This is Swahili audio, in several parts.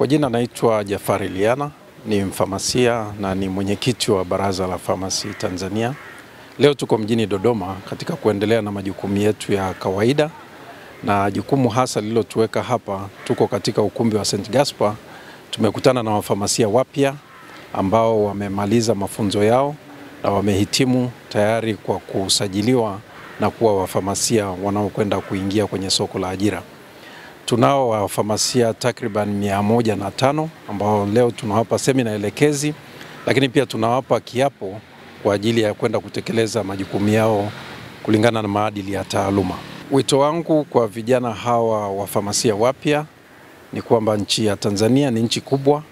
jina naitwa Jafari Liana, ni mfamasia na ni mwenyekiti wa Baraza la Famasi Tanzania. Leo tuko mjini Dodoma katika kuendelea na majukumu yetu ya kawaida, na jukumu hasa lililotuweka hapa, tuko katika ukumbi wa St. Gaspar. Tumekutana na wafamasia wapya ambao wamemaliza mafunzo yao na wamehitimu tayari kwa kusajiliwa na kuwa wafamasia wanaokwenda kuingia kwenye soko la ajira. Tunao wafamasia takriban 105 ambao leo tunawapa semina elekezi, lakini pia tunawapa kiapo kwa ajili ya kwenda kutekeleza majukumu yao kulingana na maadili ya taaluma. Wito wangu kwa vijana hawa wafamasia wapya ni kwamba nchi ya Tanzania ni nchi kubwa,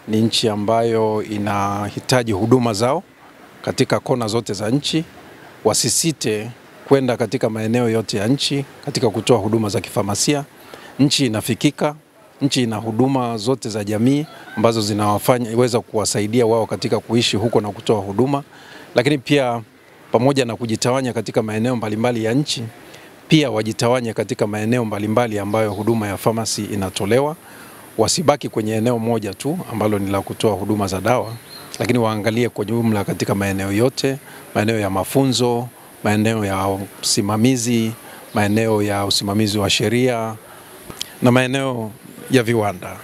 ni nchi ambayo inahitaji huduma zao katika kona zote za nchi. Wasisite kwenda katika maeneo yote ya nchi katika kutoa huduma za kifamasia. Nchi inafikika, nchi ina huduma zote za jamii ambazo zinawafanya iweza kuwasaidia wao katika kuishi huko na kutoa huduma, lakini pia pamoja na kujitawanya katika maeneo mbalimbali ya nchi, pia wajitawanye katika maeneo mbalimbali ambayo huduma ya famasi inatolewa. Wasibaki kwenye eneo moja tu ambalo ni la kutoa huduma za dawa, lakini waangalie kwa jumla katika maeneo yote, maeneo ya mafunzo, maeneo ya usimamizi, maeneo ya usimamizi wa sheria na maeneo ya viwanda.